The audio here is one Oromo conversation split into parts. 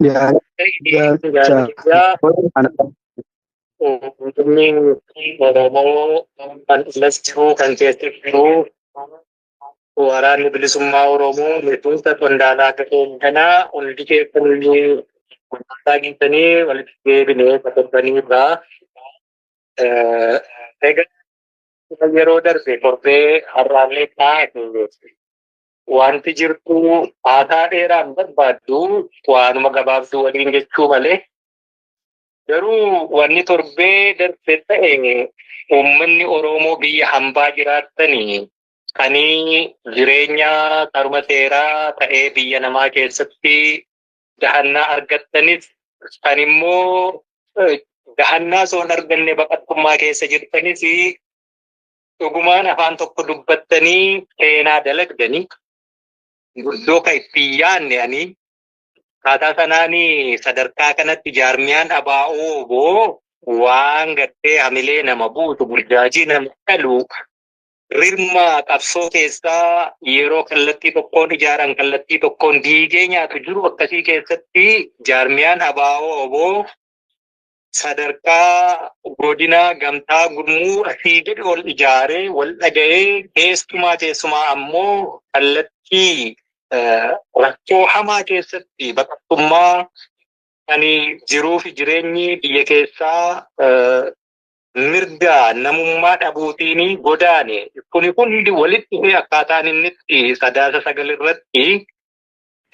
Yaa Uummanni Oromoo kan alas jiru, kan keessa jiru, waraanni bilisummaa Oromoo miseensa qondaalaa gaheen kanaa hundi keessaniyyuu waldaa geessanii walitti deebinee torbanii irraa. Egaa yeroo darbe torbee har'aallee taa'e wanti jirtu haasaa dheeraan barbaaddu, waanuma gabaabduu waliin jechuu malee. Garuu wanni torbee darbe ta'e, uummanni Oromoo biyya hambaa jiraattanii kan jireenya karuma seeraa ta'ee biyya namaa keessatti dahannaa argattanis, kan immoo dahannaa osoo hin arganne baqattummaa keessa jirtanis, dhugumaan afaan tokko dubbattanii seenaa dalagdanii guddoo kan ittiin yaadne. Ani akkaataa sanaanii sadarkaa kanatti jaarmiyaan ABO waan gartee hamilee nama buutu, burjaajii nama dhalu, rirma qabsoo keessaa yeroo kallattii tokkoon ijaaran kallattii tokkoon diigee nyaatu jiru akkasii keessatti jaarmiyaan ABO sadarkaa godina gamtaa gurmuu asii gadi ol ijaaree wal dhaga'ee, keessumaa keessumaa ammoo kallattii rakkoo hamaa keessatti baqattummaa kan jiruu fi jireenyi biyya keessaa mirga namummaa dhabuutiin godaane kuni hundi walitti dhufee akkaataan inni itti Sadaasa 9 irratti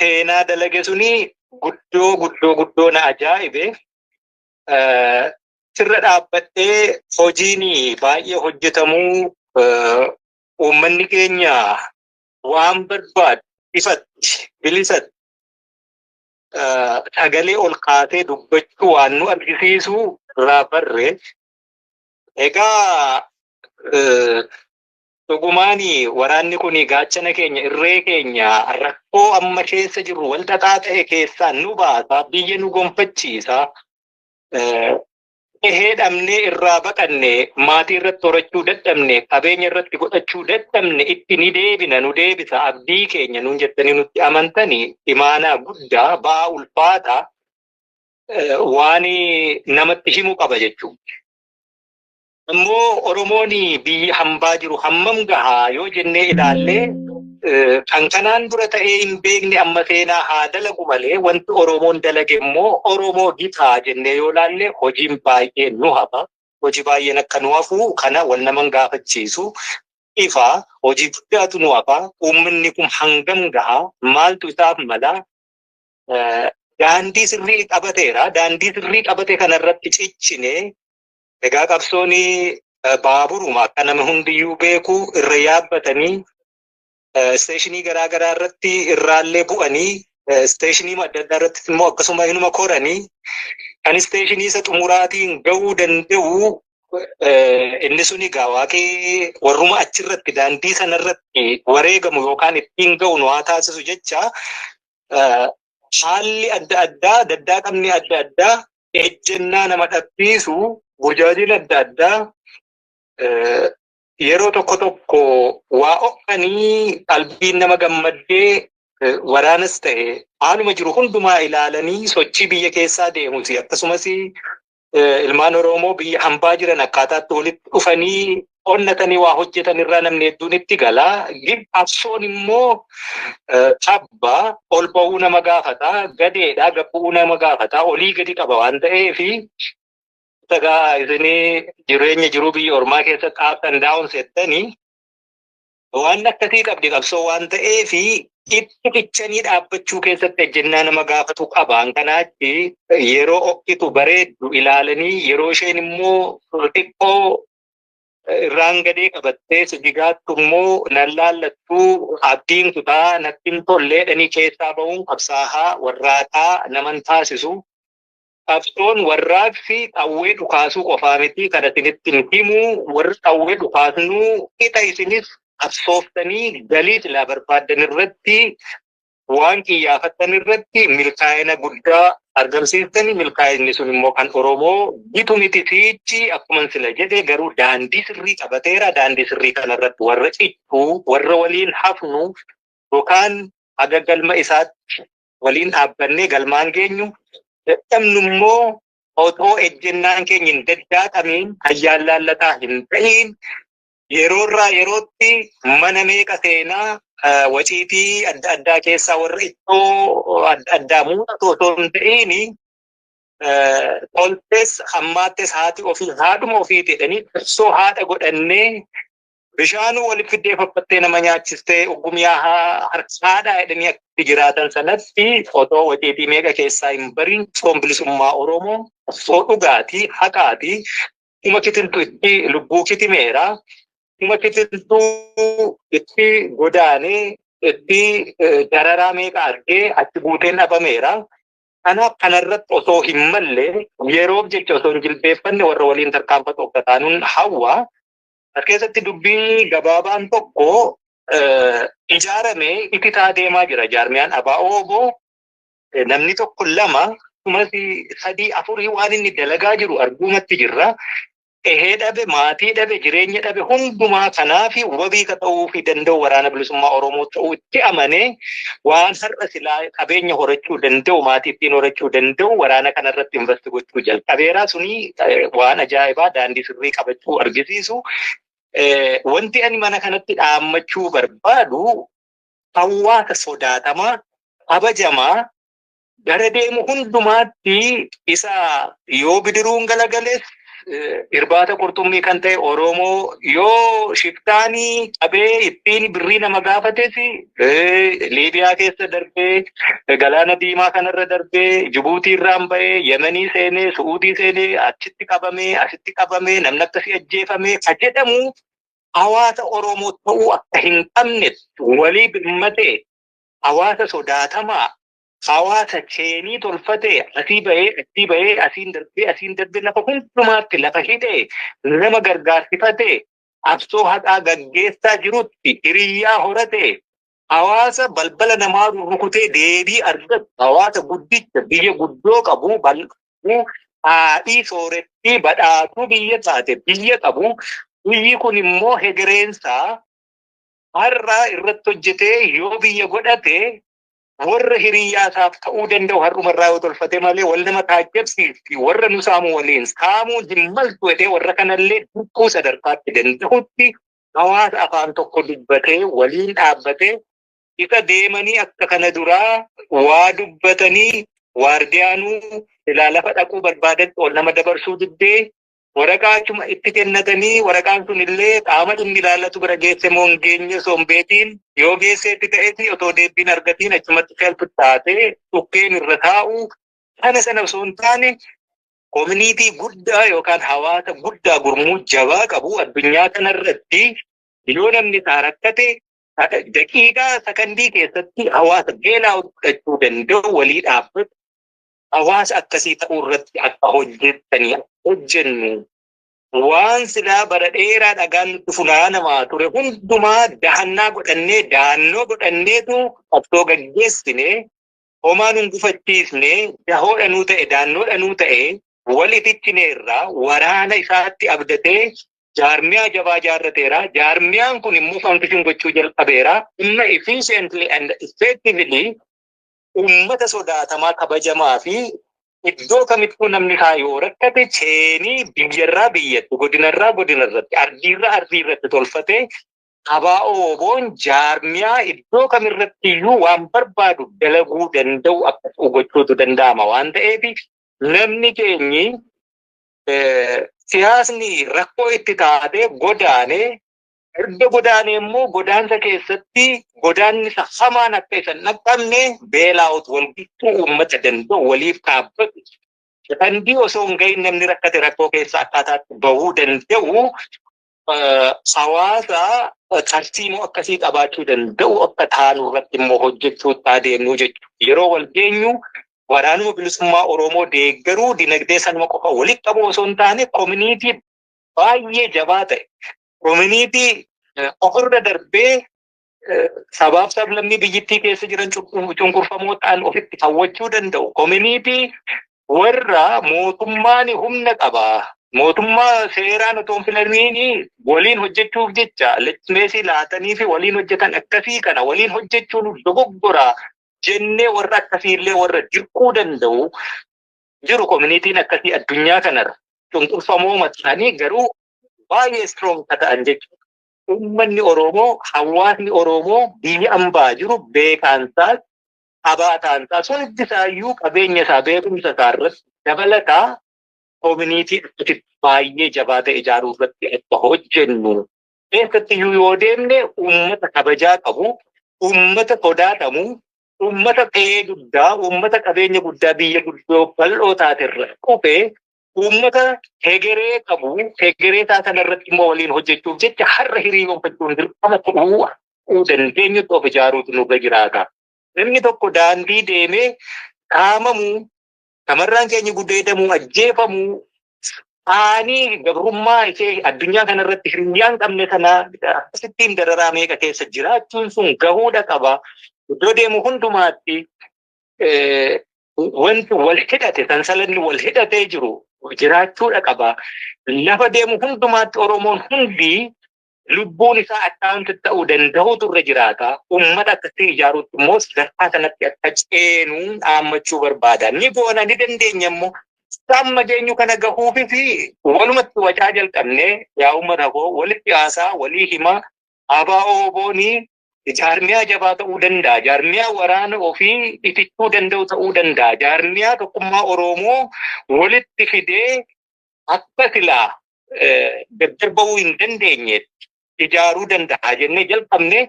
seenaa dalage suni guddoo guddoo guddoo na ajaa'ibe. Sirra dhaabbadhee hojiin baay'ee hojjetamuu, uummanni keenya waan barbaadu ifatti bilisatti sagalee ol kaasee dubbachuu waan nu argisiisu irraa barre. Egaa dhugumaan waraanni kun gaachana keenya, irree keenya, rakkoo amma keessa jirru wal xaxaa ta'e keessaa nu baasa, biyya nu gonfachiisa. Qehee dhabnee irraa baqanne, maatii irratti horachuu dadhabne, qabeenya irratti godhachuu dadhabne, itti ni deebina, nu deebisa, abdii keenya nuun jettanii nutti amantanii imaanaa guddaa, ba'aa ulfaataa waan namatti himu qaba jechuudha. Ammoo Oromoon biyya hambaa jiru hammam gahaa yoo jennee ilaallee, kan kanaan dura ta'ee hin beekne amma seenaa haa dalagu malee, wanti Oromoon dalage immoo Oromoo gitaa jennee yoo ilaalle hojiin baay'een nu hafa. Hojii baay'een akka nu hafu kana wal naman gaafachiisu. Ifa hojii guddaatu nu hafa. Uummanni kun hangam gahaa? Maaltu isaaf mala? Daandii sirrii qabateera. Daandii sirrii qabate kanarratti ciccinee, egaa qabsoon baaburuma akka nama hundiyyuu beeku irra yaabbatanii isteeshinii garaa garaa irratti irraallee bu'anii, isteeshinii adda addaa irratti immoo akkasuma inuma koranii, kan isteeshinii isa xumuraatiin ga'uu danda'u inni sun egaa waaqee warruma achirratti daandii sanarratti wareegamu yookaan ittiin ga'u nu haa taasisu jecha. Haalli adda addaa, daddaaqamni adda addaa, ejjennaa nama dhabsiisu, burjaajiin adda addaa yeroo tokko tokko waa oqqanii qalbiin nama gammaddee, waraanas ta'e haaluma jiru hundumaa ilaalanii, sochii biyya keessaa deemus akkasumas ilmaan Oromoo biyya hambaa jiran akkaataatti walitti dhufanii onnatanii waa hojjetan irraa namni hedduun itti gala. Qabsoon immoo tabba ol ba'uu nama gaafata, gadeedha gad bu'uu nama gaafata, olii gadi qaba waan ta'eefi egaa isinii jireenya jiruu biyya ormaa keessatti up and down settanii waan akkasii qabdi qabsoo waan ta'eefi itti cichanii dhaabbachuu keessatti ejjennaa nama gaafatu qaba. Kanaachi yeroo oqqitu bareeddu ilaalanii, yeroo isheen immoo xiqqoo irraan gadee qabattee sigigaattu immoo nan laallattuu, abdiin kutaa, natti hin tolleedhanii keessaa ba'uun qabsaahaa warraaqaa naman taasisu. Qabsoon warraaqsi qawwee dhukaasuu qofaa miti, kan isinitti hin himu. Warri qawwee dhukaasnuu qixa isinis qabsooftanii galii silaa barbaaddan irratti, waan qiyyaafattan irratti milkaa'ina guddaa argamsiistanii, milkaa'inni sun immoo kan Oromoo gitu miti siichi akkuma sila jedhe. Garuu daandii sirrii qabateera. Daandii sirrii kanarratti warra cichuu, warra waliin hafnu yookaan haga galma isaatti Waliin dhaabbannee galmaan geenyu dadhabnu immoo otoo ejjennaan keenya hin daddaaqamiin ayyaan laallataa hin ta'iin yeroorraa yerootti mana meeqa seenaa waciitii adda addaa keessaa warra ittoo adda addaa muuxatu otoo hin ta'iin toltes hammaattes haati ofii haadhuma ofii jedhanii qabsoo haadha godhannee bishaanuu walitti fiddee faffattee nama nyaachistee ogumyaa haadhaa jedhanii akka jiraatan sanatti otoo waciitii meeqa keessaa hin bariin qabsoon bilisummaa Oromoo qabsoo dhugaatii haqaatii kuma kitiltu itti lubbuu kitimeera kuma kitiltuu itti godaanee itti dararaa meeqa argee achi buuteen dhabameera. Kanaaf kanarratti osoo hin malle yeroof jecha osoo hin jilbeeffanne warra waliin tarkaanfatu akka taanuun hawwa. As keessatti dubbii gabaabaan tokko ijaaramee ititaa deemaa jira. Jaarmiyaan ABO namni tokko lama kumas sadii afurii waan inni dalagaa jiru arguumatti jirra. Qehee dhabe, maatii dhabe, jireenya dhabe hundumaa kanaafi wabii ka ta'uu fi danda'u waraana bilisummaa Oromoo ta'uu itti amanee waan har'a silaa qabeenya horachuu danda'u, maatii ittiin horachuu danda'u waraana kanarratti invest gochuu jalqabeera. Suni waan ajaa'ibaa daandii sirrii qabachuu argisiisu. Wanti ani mana kanatti dhaammachuu barbaadu hawaasa sodaatamaa, kabajamaa gara deemu hundumaatti isa yoo bidiruun galagales irbaata qurxummii kan ta'e Oromoo yoo shiftaanii qabee ittiin birrii nama gaafates Liibiyaa keessa darbee galaana diimaa kanarra darbee Jibuutii irraan ba'ee Yemenii seenee Su'uudii seenee achitti qabamee asitti qabamee namni akkasii ajjeefamee ka jedhamu hawaasa Oromoo ta'uu akka hin qabne walii birmatee hawaasa sodaatamaa hawaasa cheenii tolfatee asii ba'ee achii ba'ee asiin darbee lafa hundumaatti lafa hidhee nama gargaarsifatee qabsoo haqaa gaggeessaa jirutti hiriyyaa horatee hawaasa balbala namaa rukutee deebii argatu hawaasa guddicha biyya guddoo qabu bal'uu haadhii soorettii badhaatuu biyya taate biyya qabu biyyi kun immoo hegereensaa har'a irratti hojjetee yoo biyya godhate warra hiriyyaa isaaf ta'uu danda'u har'umarraa yoo tolfate malee wal nama taajjabsiifti warra nu saamu waliin saamuun hin maltu jedhee warra kanallee dirquu sadarkaatti danda'utti hawaasa afaan tokko dubbatee waliin dhaabbatee isa deemanii akka kana duraa waa dubbatanii waardiyaanuu silaa lafa dhaquu barbaadetti ol nama dabarsuu diddee waraqaa achuma itti kennatanii waraqaan sun illee qaama dhimmi ilaallatu bira geesse moo hin geenye osoo hin beekiin yoo geesseetti ta'eeti otoo deebiin argatiin achumatti self taatee dhukkeen irra taa'u kana sana osoo hin taane koominiitii guddaa yookaan hawaasa guddaa gurmuu jabaa qabu addunyaa kanarratti yoo namni isaa rakkate daqiiqaa sakandii keessatti hawaasa beelaa fudhachuu danda'u walii dhaabbatu hawaasa akkasii ta'uu irratti akka hojjettanii hojjennu waan silaa bara dheeraa dhagaan nutti funaanamaa ture hundumaa dahannaa godhannee dahannoo godhanneetu qabsoo gaggeessine homaa nun gufachiisne dahoodhanuu ta'e daannoodhanuu ta'e wal itichineerra waraana isaatti abdatee jaarmiyaa jabaa jaarrateera. Jaarmiyaan kun immoo function gochuu jalqabeera. Humna efficiently and effectively uummata sodaatamaa kabajamaa fi iddoo kamittuu namni isaa yoo rakkate cheenii biyyarraa biyyatti godinarraa godinarratti ardiirraa ardiirratti tolfatee ABO-WBOn jaarmiyaa iddoo kamirratti iyyuu waan barbaadu dalaguu danda'u akka ta'u gochuutu danda'ama waan ta'eef namni keenyi siyaasni rakkoo itti taatee godaanee erga godaanee immoo godaansa keessatti godaannisa hamaan akka isa hin dhaqqabne beelaa'utu wal gidduu uummata danda'u waliif dhaabbatu. Sakandii osoo hin gahin namni rakkate rakkoo keessa akkaataatti bahuu danda'u hawaasa tarsiimoo akkasii qabaachuu danda'u akka taanu irratti immoo hojjechuutti adeemnuu jechuudha. Yeroo wal geenyu waraanuma bilisummaa Oromoo deeggaruu dinagdee sanuma qofa walitti qabu osoo hin taane koominiitii baay'ee jabaa ta'e koominiitii ofirra darbee sabaaf sablammii biyyittii keessa jiran cunqurfamoo ta'an ofitti hawwachuu danda'u. Koominiitii warra mootummaan humna qaba. Mootummaa seeraan otoo hin filamiin waliin hojjechuuf jecha legismeesii laatanii fi waliin hojjetan akkasii kana waliin hojjechuun dogoggora. Jennee warra akkasiillee warra dirquu danda'u jiru. Communityn akkasii addunyaa kanarra cunqurfamoo ta'anii garuu baay'ee strong ta'an jechuudha. Uummanni Oromoo, hawaasni Oromoo biyya ambaa jiru beekaansaas qabaataansaas hundi isaayyuu qabeenya isaa, beekumsa isaa irratti dabalataa community akkasitti baay'ee jabaa ta'e ijaaruu irratti akka hojjennu. Keessattiyyuu yoo deemne uummata kabajaa qabu, uummata sodaatamu, uummata qe'ee guddaa, uummata qabeenya guddaa biyya guddoo bal'oo taaterra dhufee, uummata hegeree qabu, hegeree isaa sanarratti immoo waliin hojjechuuf jecha har'a hiriyoonfachuun dirqama ta'uu dandeenyutti of ijaaruutu nurra jiraata. Namni tokko daandii deemee qaamamuu, shamarran keenya gudeedamuu, ajjeefamuu, qaanii gabrummaa ishee addunyaa kanarratti hiriyyaan qabne sana akkasittiin dararaa meeqa keessa jiraachuun sun gahuudha qaba. Iddoo deemu hundumaatti wanti wal hidhate, sansalanni wal hidhatee jiru jiraachuudha qaba. Lafa deemu hundumaatti Oromoon hundi lubbuun isaa account ta'uu danda'utu irra jiraata. Uummata akkasii ijaaruutti immoo sadarkaa sanatti akka ceenuu dhaammachuu barbaada. Ni goona, ni dandeenya immoo. Amma geenyu kana gahuufis walumatti wacaa jalqabnee, yaa uummata koo, walitti haasaa walii himaa, ABO-WBOnii jaarmiyaa jabaa ta'uu danda'a. Jaarmiyaa waraana ofii itichuu danda'u ta'uu danda'a. Jaarmiyaa tokkummaa Oromoo walitti fidee akka silaa gargar bahuu hin dandeenyetti ijaaruu danda'a jennee jalqabne.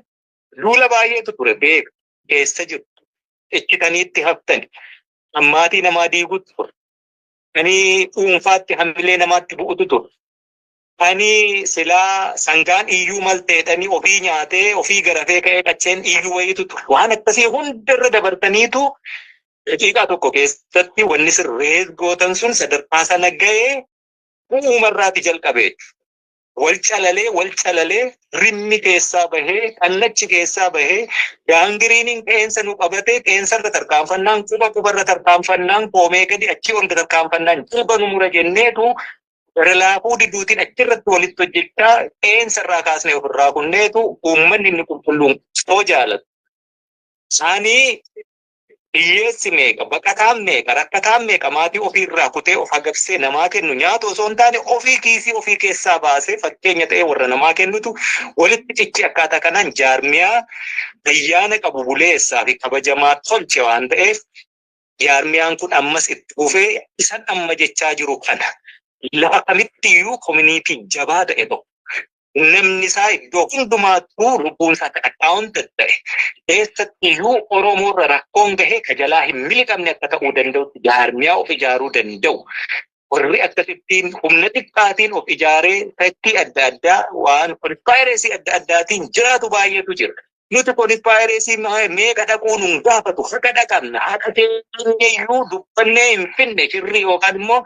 Duula baay'eetu ture, beeku keessa jiru. Ichitaniitti haftani. Ammaatii namaa diigutu ture. Kani dhuunfaatti hamilee namaatti bu'utu ture. Kani silaa sangaan iyyuu malteedhanii ofii nyaatee ofii garafee ka'ee qacceen iyyuu wayiitu ture. Waan akkasii hundarra dabartaniitu daqiiqaa tokko keessatti wanni sirrees gootan sun sadarkaa sana ga'ee bu'uumarraati jalqabe. Wal calalee, wal calalee, rimmi keessaa bahee, qannachi keessaa bahee, gangreneiin qeensa nu qabatee, qeensarra tarkaanfannaan, quba qubarra tarkaanfannaan, koomee gadi achii ol tarkaanfannaan jilba nu mura jenneetu gara laafuu diduutiin achirratti walitti hojjechaa qeensarraa kaasnee ofirraa kunneetu uummanni inni qulqulluun soo jaalatu. Isaanii hiyyeessi meeqa, baqataan meeqa, rakkataan meeqa maatii ofiirraa kutee of hagabsee namaa kennu, nyaata osoo hin taane ofii kiisii ofii keessaa baasee fakkeenya ta'ee warra namaa kennutu walitti cichi akkaataa kanaan jaarmiyaa ayyaana qabu buleessaa fi kabajamaa tolche waan ta'eef, jaarmiyaan kun ammas itti fufee isan amma jechaa jiru kana lafa kamittiyyuu community jabaa ta'e tokko, namni isaa iddoo hundumaattuu lubbuun isaa account ta'e, keessattiyyuu Oromoorra rakkoon gahee ka jalaa hin miliqamne akka ta'uu danda'utti jaarmiyaa of ijaaruu danda'u. Warri akkasittiin humna xiqqaatiin of ijaaree fakkii adda addaa waan conspiracy adda addaatiin jiraatu baay'eetu jira. Nuti conspiracy meeqa dhaquu nun gaafatu, haqa dhaqabna, haqa keenya iyyuu dubbannee hin finne, shirrii yookaan immoo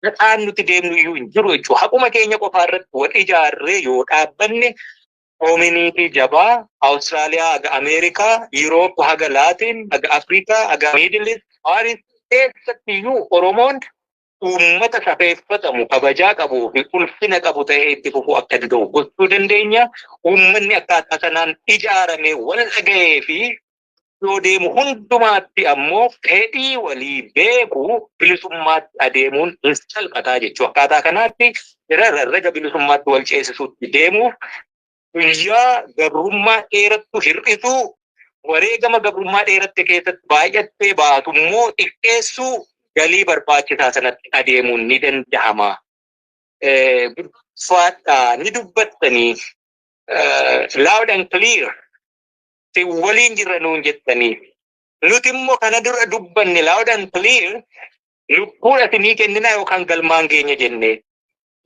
dhaqaan nuti deemnu iyyuu hin jiru jechuudha. Haquma keenya qofaa irratti wal ijaarree yoo dhaabbanne community jabaa Awustiraaliyaa haga Ameerikaa, Yuroop haga Laatiin, haga Afrikaa, haga Middle East, Paaris keessatti iyyuu Oromoon uummata safeeffatamu, kabajaa qabuu fi ulfina qabu ta'ee itti fufuu akka danda'u gochuu dandeenya. Uummanni akkaataa sanaan ijaarame wal dhaga'ee fi yoo deemu hundumaatti ammoo fedhii walii beeku bilisummaatti adeemuun hin salphataa jechuudha. Akkaataa kanaatti gara rarraga bilisummaatti wal ceesisuutti deemuuf guyyaa gabrummaa dheerattu hir'isuu, wareegama gabrummaa dheeratte keessatti baay'attee baatu immoo xiqqeessuu, galii barbaachisaa sanatti adeemuun ni danda'ama. Faadhaa ni dubbattanii loud and clear si waliin jirra nuun jettanii. Nuti immoo kana dura dubbanne loud and clear, lubbuudha isinii kennina yookaan galmaan geenya jenne.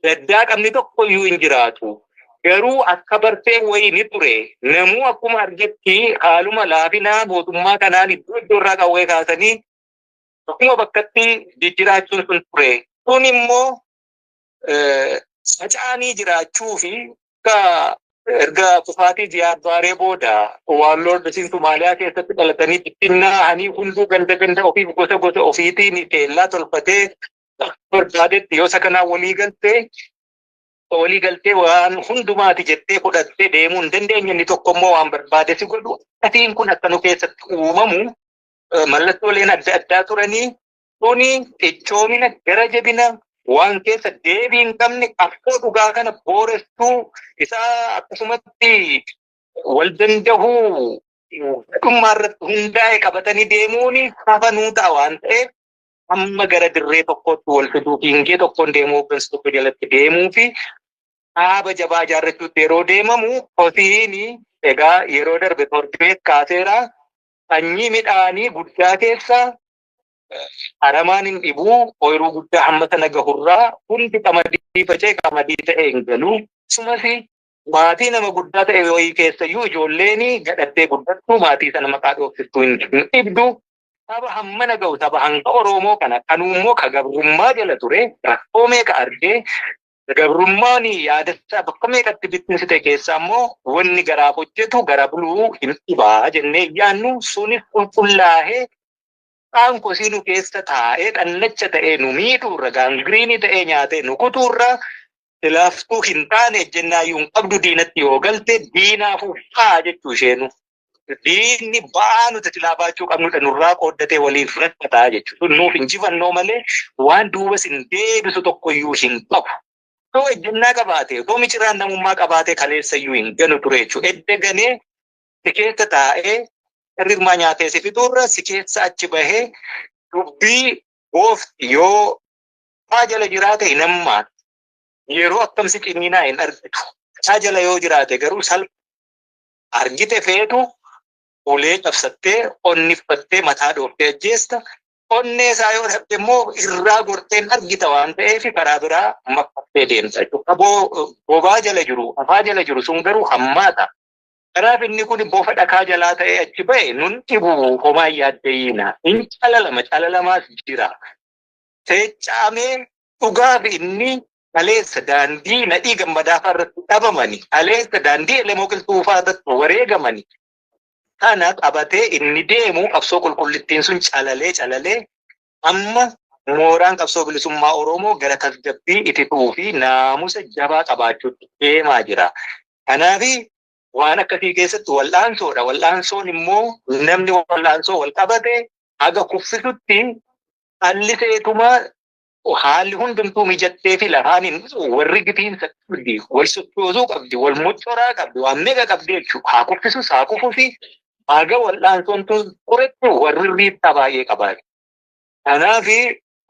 Gaddaa qabni tokko iyyuu hin jiraatu. Garuu akka bartee wayii ni ture. Namuu akkuma argetti haaluma laafinaa mootummaa kanaan iddoo iddoo irraa qawwee kaasanii akkuma bakkatti jijjiraachuun sun ture. Kun immoo faca'anii jiraachuu fi akka erga kufaatii Ziyaad Baaree booda warlordsiin Somaaliyaa keessatti dhalatanii bittinnaa'anii hunduu ganda ganda ofiif gosa gosa ofiitiin teellaa tolfatee barbaadetti yoo isa kanaan walii galtee waan hundumaati jettee fudhattee deemuu hin dandeenye, inni tokko immoo waan barbaade si godhu akkasiin kun akka nu keessatti uumamu. Mallattooleen adda addaa turanii kuni cichoomina, gara jabina, waan keessa deebii hin qabne, qabsoo dhugaa kana boorestuu isaa, akkasumatti wal dandahuu dhummaa irratti hundaa'e qabatanii deemuun hafanuu ta'a waan ta'eef, hamma gara dirree tokkotti wal fiduu, fiingee tokkoon deemuu, hooggansa tokko jalatti deemuu fi dhaaba jabaa ijaarrachuutti yeroo deemamu, kosiin egaa yeroo darbe torbee kaaseera, sanyii midhaanii guddaa keessa aramaan hin dhibuu. Ooyiruu guddaa hamma sana gahurraa hundi qamadii faca'e qamadii ta'e hin galu. Akkasumas maatii nama guddaa ta'e wayii keessayyuu ijoolleen gadhattee guddattu maatii sana maqaa dhoofsiftuu hin dhibdu. Saba hammana gahu, saba hanga Oromoo kana kanuummoo ka gabrummaa jala ture, rakkoo meeqa argee, gabrummaan yaadachaa bakka meeqatti bittinsite keessaa immoo wanni garaaf hojjetu gara buluu hin dhibaa jennee yaannu sunis qulqullaa'ee, qaan kosii nu keessa taa'ee xannacha ta'ee nu miidhuurra, gaangiriinii ta'ee nyaatee nu kutuurra, silaaftuu hin taane ejjennaayyuu hin qabdu. Diinatti yoo galte diinaafuu faa jechuu isheenu. Diinni ba'aa nuti silaa baachuu qabnudha nurraa qooddatee waliin rakkataa jechuudha. Nuuf injifannoo malee waan duubas hin deebisu tokkoyyuu hin qabu. Otoo ejjennaa qabaate, otoo miciraan namummaa qabaate, kaleessayyuu hin ganu ture jechuudha. Edda ganee si keessa taa'ee hirriirmaa nyaatee si fixuurra, si keessa achi bahee dubbii goofti yoo haa jala jiraate hin hammaatu. Yeroo akkam si ciniinaa hin argitu. Haa jala yoo jiraate garuu salpha argite feetu ulee cabsattee onniffattee mataa dhooftee ajjeesta. Onnee isaa yoo dhabde immoo irraa gorteen argita waan ta'eef karaa biraa makkattee deemta jechuudha. Bobaa jala jiru, afaa jala jiru sun garuu hammaata. Kanaaf inni kun bofa dhakaa jalaa ta'ee achi ba'e nun dhibu, homaa yaaddeeyina. In calalama, calalamaas jira. Seecca'amee dhugaaf inni kaleessa daandii Nadhii Gammadaa fa'aa irratti dhabamani, kaleessa daandii Elemoo Qilxuu fa'aa irratti wareegamani. Kana qabatee inni deemu qabsoo qulqullittiin sun calalee calalee amma mooraan qabsoo bilisummaa Oromoo gara tasgabbii, itituu fi naamusa jabaa qabaachuutti deemaa jira. Kanaaf waan akkasii keessatti wal'aansoodha. Wal'aansoon immoo namni wal'aansoo wal qabate haga kuffisutti alliseetuma haalli hundumtuu mijattee fi lafaan hin warri gitiinsa qabdi, wal sochoosuu qabdi, wal mocoraa qabdi, waan meeqa qabdi jechuudha. Haa kuffisus haa kufusi, haga wal'aansoon tun turetti warri riittaa baay'ee qabaa. Kanaaf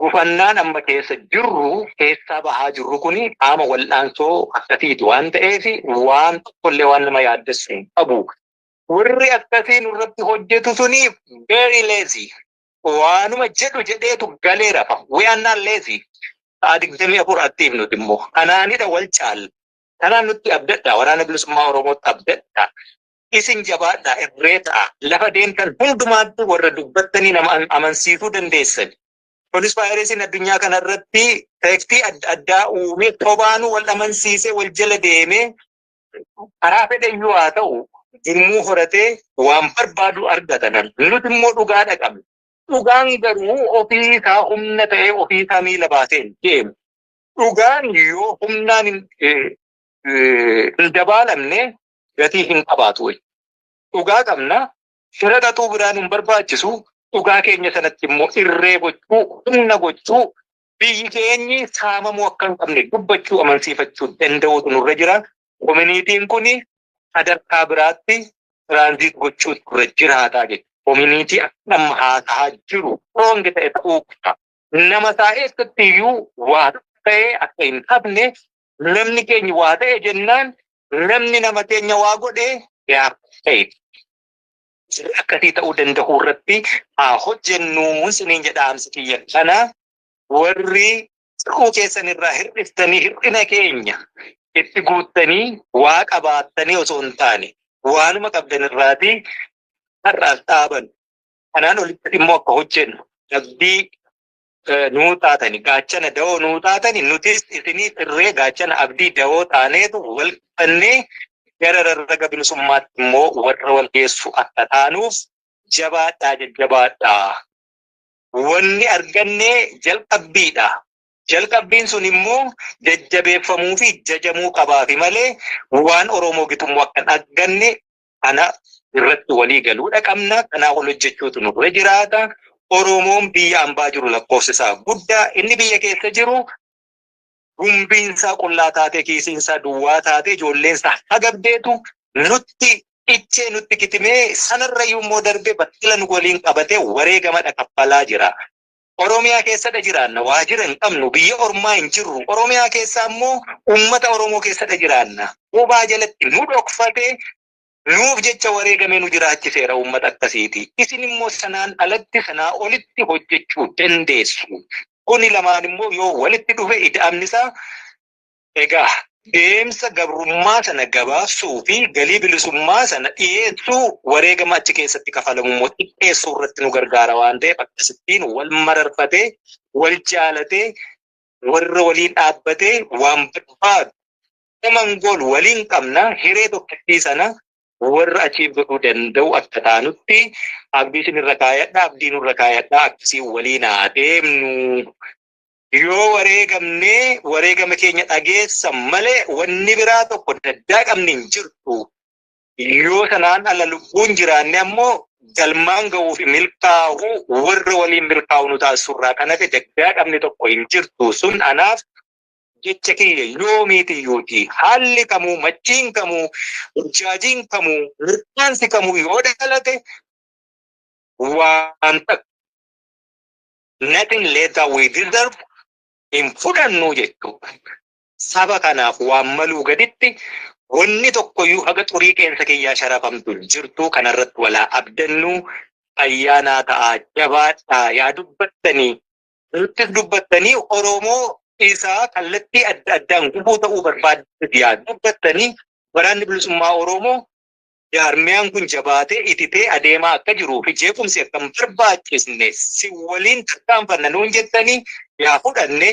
gufannaan amma keessa jirru keessaa bahaa jirru kuni qaama wal'aansoo akkasiiti waan ta'eef, waan tokkollee waan nama yaaddessu hin qabu. Warri akkasii nurratti hojjetu suni very lazy. Waanuma jedhu jedheetu galee rafa. We are not lazy. Sa'a 24 active nuti immoo. Kanaanidha wal caalla. Kanaan nutti abdadha. Waraana Bilisummaa Oromootti abdadha. Isin jabaadha, irree ta'a. Lafa deemtan hundumaatti warra dubbattanii nama amansiisuu dandeessan. Kunis vaayirasiin addunyaa kanarratti effectii adda addaa uumee, tobaanuu wal amansiisee, wal jala deemee, karaa fedheyyuu haa ta'u gurmuu horatee waan barbaadu argata. Nuti immoo dhugaadha qabna. Dhugaan garuu ofii isaa humna ta'ee ofii isaa miila baasee hin deemu. Dhugaan yoo humnaan hin dabaalamne gatii hin qabaatu. Dhugaa qabna. Shira xaxuu biraan hin barbaachisu. Dhugaa keenya sanatti immoo irree gochuu, humna gochuu, biyyi keenyi saamamuu akka hin qabne dubbachuu, amansiifachuu danda'uutu nurra jira. Communityn kun sadarkaa biraatti transit gochuutu irra jiraataa jechuudha. Community akka amma haasa'aa jiru strong ta'e ta'uu qaba. Nama isaa eessatti iyyuu waa ta'e akka hin hafne, namni keenya waa ta'e jennaan, namni nama keenya waa godhe yaa ta'e. Akkasii ta'uu danda'u irratti haa hojjennu siniin jedha dhaamsi kiyya. Kana warri sirruu keessan irraa hir'iftanii hir'ina keenya itti guuttanii waa qabaattanii osoo hin taane, waanuma qabdan irraatii har'aas dhaaban. Kanaan olitti immoo akka hojjennu abdii nuu taatani, gaachana da'oo nuu taatani, nutis isiniif irree, gaachana, abdii, da'oo taaneetu wal qabannee gara rarraga bilisummaatti immoo warra wal geessu akka taanuuf jabaadhaa, jajjabaadhaa. Wanni arganne jalqabbiidha. Jalqabbiin sun immoo jajjabeeffamuu fi jajamuu qabaafi malee waan Oromoo gitummoo akka hin arganne ana Irratti walii galuudha qabna. Kanaa ol hojjechuutu nurra jiraata. Oromoon biyya ambaa jiru lakkoofsi isaa guddaa. Inni biyya keessa jiru gumbiinsaa qullaa taatee, kiisiinsaa duwwaa taatee, ijoolleensaa hagabdeetu nutti ichee nutti kitimee, sanarra immoo darbee battila nu waliin qabatee wareegamadha kaffalaa jira. Oromiyaa keessadha jiraanna, waajjira hin qabnu, biyya ormaa hin jirru. Oromiyaa keessa ammoo uummata Oromoo keessadha jiraanna. Bobaa jalatti nu dhokfatee nuuf jecha wareegamee nu jiraachiseera uummata akkasiiti. Isin immoo sanaan alatti, sanaa olitti hojjechuu dandeessu. Kuni lamaan immoo yoo walitti dhufe, ida'amni isaa egaa deemsa gabrummaa sana gabaabsuu fi galii bilisummaa sana dhiyeessuu, wareegama achi keessatti kafalamu immoo xiqqeessuu irratti nu gargaara waan ta'eef, akkasittiin wal mararfatee, wal jaalatee, warra waliin dhaabbatee waan barbaadu common goal waliin qabna, hiree tokkittii sana warra achiif godhuu danda'u akka taanutti abdii isin irra kaayadha, abdii nurra kaayadha, akkasii waliin haa deemnu. Yoo wareegamnee wareegama keenya dhageessan malee wanni biraa tokko daddaa qabni hin jirtu. Yoo sanaan ala lubbuun jiraanne ammoo galmaan ga'uuf milkaa'uu warra waliin milkaa'u nu taasisurraa kan hafe daddaa qabni tokko hin jirtu. Sun anaaf jecha kiyya yoomiitiyyuuti. Haalli kamuu, machiin kamuu, burjaajiin kamuu, mirkaansi kamuu yoo dhalate, waan takka, nothing less than we deserve hin fudhannu jechuudha. Saba kanaaf waan maluu gaditti wanni tokkoyyuu haga xurii qeensa kiyyaa sharafamtu hin jirtu. Kanarratti walaa abdannu. Ayyaanaa ta'aa, jabaadhaa. Yaa dubbattanii, nuttis dubbattanii, Oromoo isaa kallattii adda addaan gufuu ta'uu barbaadde yaa dubbattanii, Waraanni Bilisummaa Oromoo jaarmiyaan kun jabaatee ititee adeemaa akka jiruu fi jeequmsi akka hin barbaachisne si waliin tarkaanfanna nuun jettanii yaa fudhanne.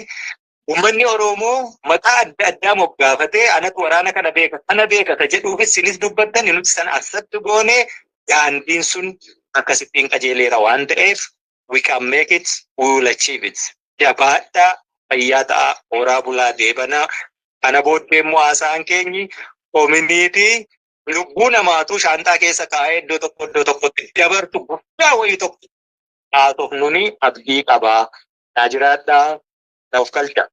Uummanni Oromoo maqaa adda addaa moggaafatee anatu waraana kana beeka, kana beeka ka jedhuufis sinis dubbattani, nuti sana accept goone. Daandiin sun akkasittiin qajeeleera waan ta'eef, we can make it, we will achieve it. Jabaadhaa, fayyaa ta'a, horaa bulaa, deebanaa. Kana booddee immoo haasa'aan keenyi community lubbuu namaatu shaanxaa keessa kaa'ee iddoo tokko iddoo tokkotti dabartu guddaa wayii tokko haasofnuni abdii qabaa. Naa jiraadhaa, na of kalcha.